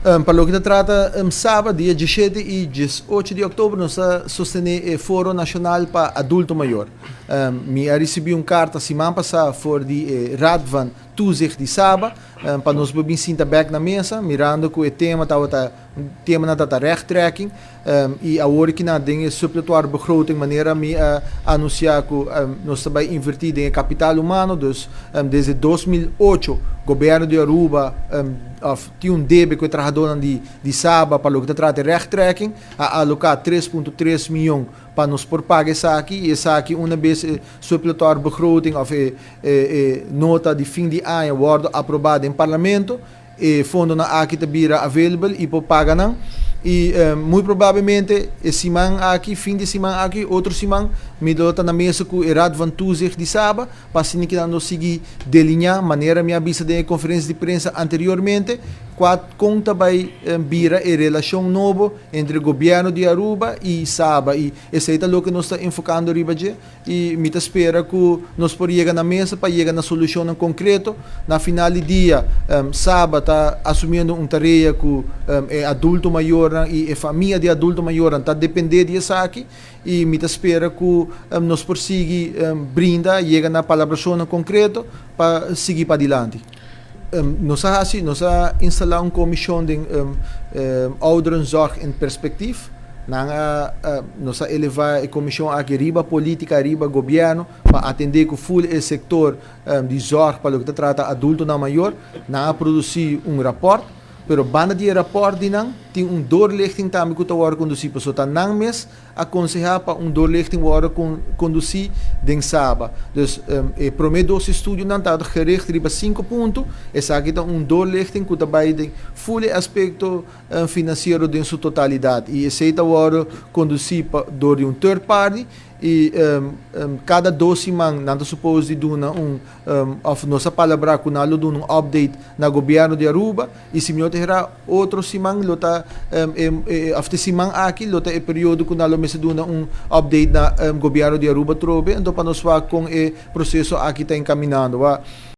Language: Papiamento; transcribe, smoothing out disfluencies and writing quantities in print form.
Pa loke ta trata Saba, dia 17 y 18 di october nos ta sostene e Foro Nacional pa Adulto Mayor. Mi a ricibi un carta siman pasa for di e Raad van Toezicht di Saba pa nos por bin sinta bek na mesa mirando cu e tema tabata temanan tabata rechttrekking y awor kinan den e suppletoire begroting manera mi a anuncia cu nos ta bay inverti den e capital humano. Dus desde 2008 gobierno di Aruba of tin un debe cu e trahadornan di Saba pa loke ta trata e rechttrekking. A aloca 3.3 miyon pa nos por paga esaki y esaki una bes e suppletoire begroting of e nota di fin di aña wordo aproba den Parlamento, e fondonan aki ta bira available y por paga nan. Y muy probablemente e siman aki, fin di siman aki, otro siman, mi lo ta na mesa cu e Raad van Toezicht di Saba pa asina kinan nos sigui delinea manera mi a bisa den e conferencia di prensa anteriormente, cua con ta bay bira e relacion nobo entre gobierno di Aruba y Saba, y esey ta loke nos ta enfocando riba dje. Y mi ta spera cu nos por yega na mesa pa yega na solucionnan concreto. Na final di dia, Saba ta asumiendo un tarea cu e adulto mayornan y e famia di adulto mayornan ta depende di esaki. Y mi ta spera cu nos por sigui brinda, yega na palabracionnan concreto pa sigui padilanti. Nos a haci, nos a instala un comision den Ouderenzorg in Perspectief. Nan a, nos a eleva e comision aki riba politica, riba gobierno, pa atende cu full e sector di zorg pa loke ta trata adultonan mayor. Nan a produci un rapport, pero banda di e rapport di nan tin un doorlichting tambe cu ta wordo conduci, pasobra ta nan mes a konsehá pa un doorlichting wòrdu kondusí den Saba. Dus e promé dos estudionan ta gericht riba sinku punto. Esaki ta un doorlichting ku ta bai den ful e aspekto finansiero den su totalidat i esei ta wòrdu kondusí pa dor di un third party i kada dos siman nan ta supos di duna un òf nos a palabrá ku nan lo duna un update na gobièrnu di Aruba. I si mi no ta hera otro siman lo ta e of te siman aki lo ta e periodo ku nan lo mester duna un update na gobièrnu di Aruba atrobe, anto pa nos wak kon e proseso aki ta enkaminando. Wak.